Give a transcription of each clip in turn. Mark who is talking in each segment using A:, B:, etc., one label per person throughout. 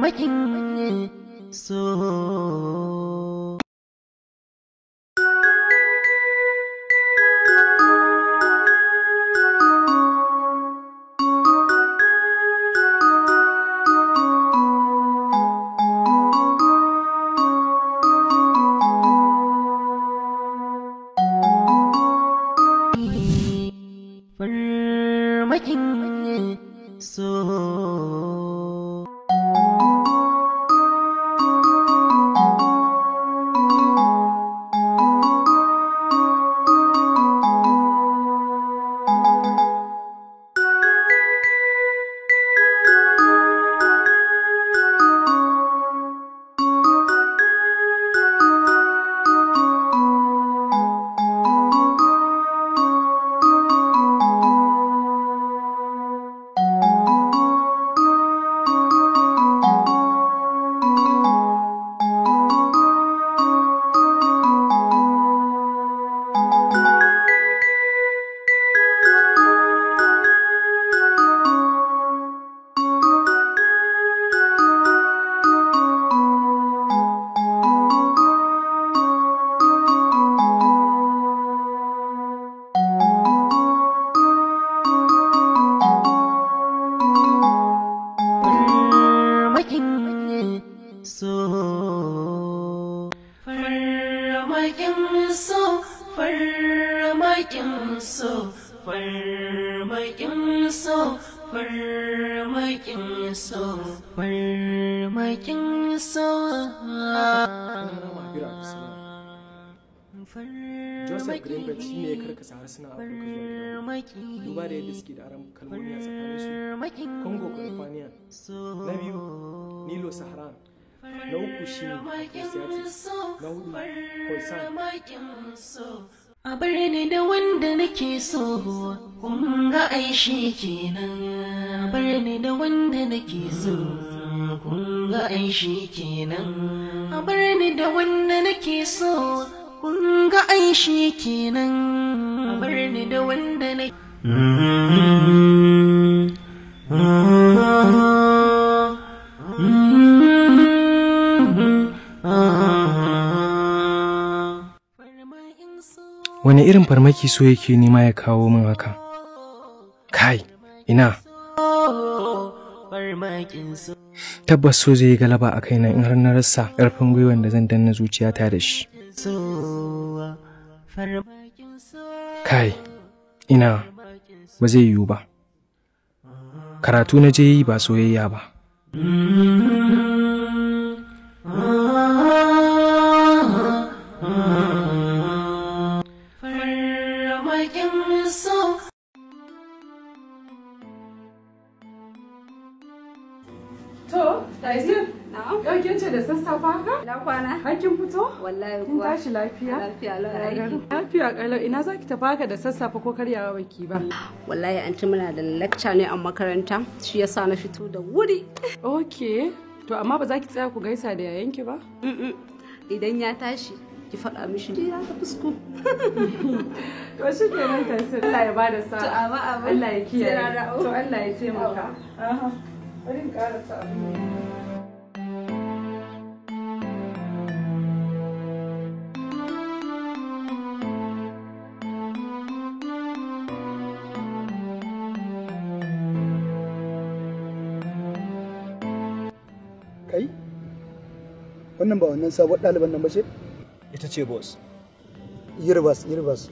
A: Farmakin so. Farmakin so. Farmakin so. Farmakin so. Farmakin so. Farmakin so. Farmakin so. Farmakin so.
B: Joseph Greenberg shi ne ya karkasa harsunan Afirka zuwa gida huɗu, duba da yadda suke da aron kalmomi a tsakaninsu. Congo Californian, na biyu Nilo Saharan, na uku shi ne Afro-Asiatic, na hudu Khoisan.
A: A bar ni da wanda nake so, kun ga ai shi kenan. A bar ni da wanda nake so, kun ga ai shi kenan. A bar ni da wanda nake so, kun ga ai shi kenan. A bar ni da wanda nake.
B: Wane irin farmaki so yake nema ya kawo min haka? Kai, ina. Tabbas so zai yi galaba a kaina in har na rasa ƙarfin gwiwan da zan danna zuciyata da shi. Kai, ina, ba zai yiwu ba. Karatu na je yi ba soyayya ba.
A: Farmakin so.
C: To, Taisir,
D: Na'am.
C: yau kin ce da sassafe haka?
D: Ina kwana?
C: Har kin fito?
D: Wallahi
C: Kin
D: kuwa.
C: tashi lafiya?
D: Lafiya lau aiki.
C: Lafiya kalau ina za ki tafi haka da sassafe ko karyawa baki ba?
D: Wallahi anti muna da lecture ne a makaranta, shi yasa na fito da wuri.
C: Okay. To amma ba za ki tsaya ku gaisa da yayanki ba?
D: Mm-mm. Idan ya tashi, ki faɗa mishi je ya tafi school.
C: To shi kenan Taisir. Allah ya bada sa'a.
D: To, amma amin.
C: Allah ya kiyaye.
D: Sai na dawo.
C: To Allah ya taimaka. Aha. Bari in karasa abin.
E: Kai? Wannan ba wannan sabuwar ɗaliban nan ba ce?
F: Ita ce boss.
E: Yirbas, Yirbas.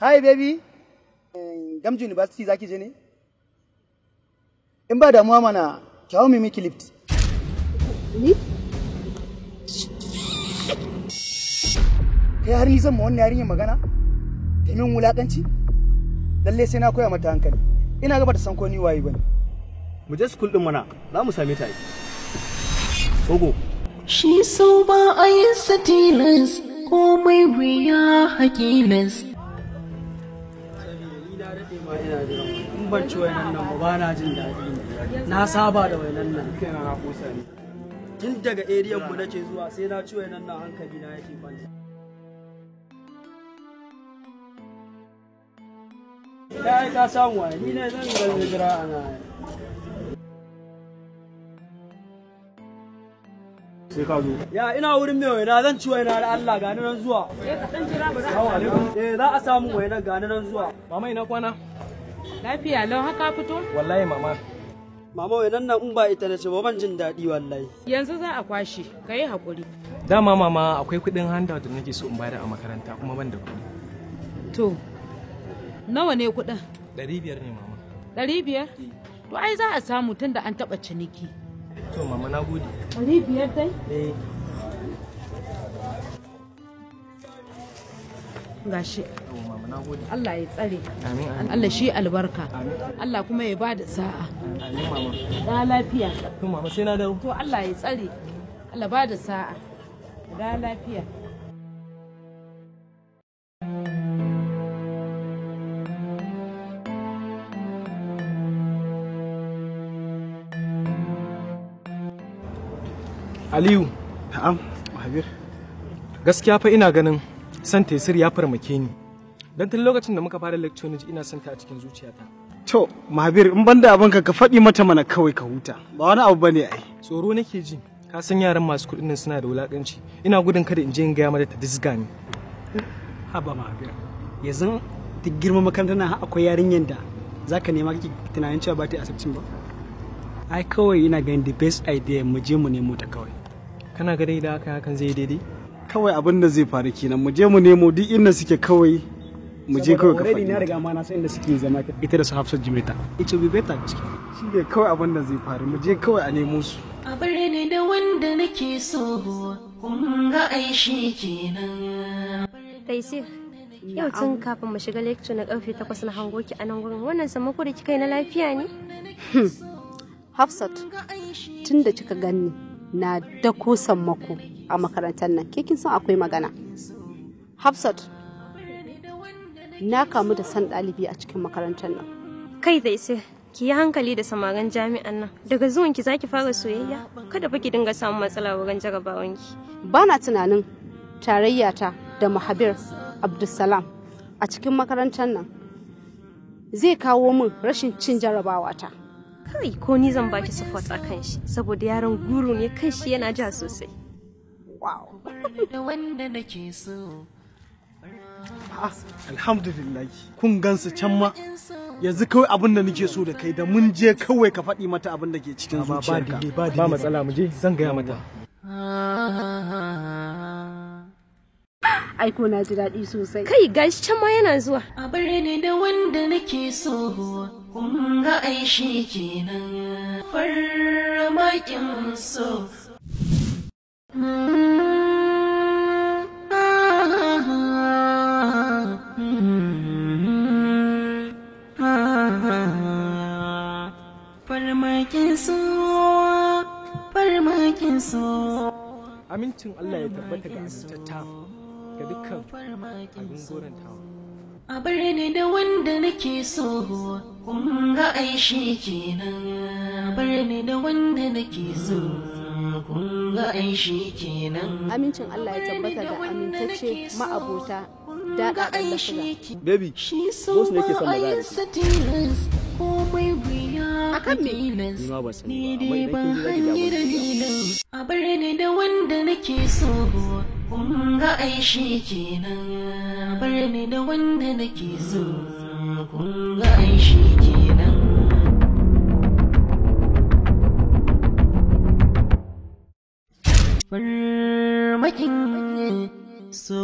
E: Hi baby. Gamji University zaki je ne? In ba damuwa mana, ki hau mai miki lift.
D: Ni?
E: Kai har ni zan ma wannan yarinyar magana? Ta min wulakanci? Lalle sai na koya mata hankali. Ina ga bata san ko ni waye bane.
F: Mu je school din mana, za mu same ta ai. Ogo,
A: Shi so ba a yin sa tilas, komai wuya hakilas.
G: Ni na daɗe ma ina jiran wannan. In ban ci wainan nan ba ba na jin daɗi ne. Na saba da wainan nan.
B: Kaina na kosa ne.
G: Tun daga area mu nake zuwa sai na ci wainan nan hankali na yake kwanta. Ya ka samu ai, ni ne zan ga jira ana.
F: Sai ka zo.
G: Ya ina wurin mai waina zan ci waina da Allah ga ni nan zuwa.
C: Eh ka dan jira ba za a
G: alaikum. Eh za a samu waina ga ni nan zuwa.
B: Mama ina kwana?
C: Lafiya lau haka fito?
B: Wallahi mama.
G: Mama wainan nan in ba ita na ce ba ban jin daɗi wallahi.
C: Yanzu za a kwashe, ka yi haƙuri.
B: Dama mama akwai kuɗin handout da nake so in bayar a makaranta kuma ban da kuɗi.
C: To, nawa ne kuɗin?
B: 500 ne mama.
C: 500? To ai za a samu tunda an taɓa ciniki.
B: To mama na gode.
C: 500 dai?
B: Eh.
C: Gashi.
B: Mama na gode.
C: Allah ya tsare.
B: Amin amin.
C: Allah shi albarka.
B: Amin.
C: Allah kuma ya bada sa'a.
B: Amin mama.
C: Da lafiya.
B: To mama sai na dawo.
C: To Allah ya tsare. Allah bada sa'a. Da lafiya.
B: Aliyu.
E: Na'am, Mahabir.
B: Gaskiya fa ina ganin san Taysir ya farmake ni. Dan tun lokacin da muka fara lecture naji ina son ta a cikin zuciyata.
E: To, Mahabir, in banda abinka ka faɗi mata mana kawai ka huta. Ba wani abu bane ai.
B: Tsoro nake ji. Ka san yaran masu kuɗin nan suna da wulakanci. Ina gudun kada in je in gaya mata ta dizga ni.
G: Haba Mahabir. Yanzu duk girman makarantar nan akwai yarinyar da zaka nema kake tunanin cewa ba ta yi asabcin ba. Ai kawai ina ganin the best idea mu je mu nemo ta kawai.
B: Kana ga dai da haka hakan zai daidai?
E: Kawai abin da zai faru kenan mu je mu nemo duk inda suke kawai mu je kawai ka
G: faɗi. Na
E: faɗi.
G: riga ma na san inda suke zama ita da su Hafsat Jimeta. It will be better gaskiya.
E: Shi ne kawai abin da zai faru mu je kawai a nemo su.
A: A bar ni da wanda nake so, kun ga ai shi kenan.
H: Taisir, yau tun kafin mu shiga lecture na karfe 8 na hango ki a nan gurin wannan sammako da kika yi na lafiya ne?
D: Hafsat, tun da kika ganni na dako sammako a makarantar nan, ke kin san akwai magana. Hafsat, na kamu da san ɗalibi a cikin makarantar nan.
H: Kai Taisir, ki yi hankali da samarin jami'an nan. Daga zuwan ki zaki fara soyayya? Kada fa ki dinga samun matsala wurin jarabawan ki.
D: Ba na tunanin tarayyata da Mahabir Abdulsalam a cikin makarantar nan zai kawo min rashin cin jarabawata.
H: Kai ko ni zan baki support a kan shi saboda yaron guru ne kan shi yana ja sosai.
D: Wow.
A: Da wanda nake so.
E: Alhamdulillah kun gansu can ma yanzu kawai abin da nake so da kai da mun je kawai ka faɗi mata abin da ke cikin zuciyarka.
B: Ba matsala mu je zan gaya mata.
D: Aiko na ji daɗi sosai.
H: Kai gashi can ma yana zuwa.
A: A bar ni da wanda nake so, kun ga ai shi kenan. Farmakin so. Farmakin so, farmakin so.
B: Amincin Allah ya tabbata ga amintatta ga dukkan abin gorantawa.
A: A bar ni da wanda nake so, kun ga ai shi kenan. A bar ni da wanda nake so, kun ga ai shi kenan.
D: Amincin Allah ya tabbata ga amintacce ma'abota daɗaɗan lafiya.
F: Baby,
A: Shi so
F: boss ne ke son
A: ba a
F: magana
A: yin
F: da
A: sa tilas, komai wuya
D: Akan me?
A: tilas.
F: Ni ma ban sani
A: Ni
F: ba, amma
A: dai
F: idan
A: ban
F: kin ji zaki ji
A: hangi
F: abin da
A: dalilin. A bar ni da wanda nake so, kun ga ai shi kenan. A bar ni da wanda nake so, kun ga ai shi kenan. Farmakin so.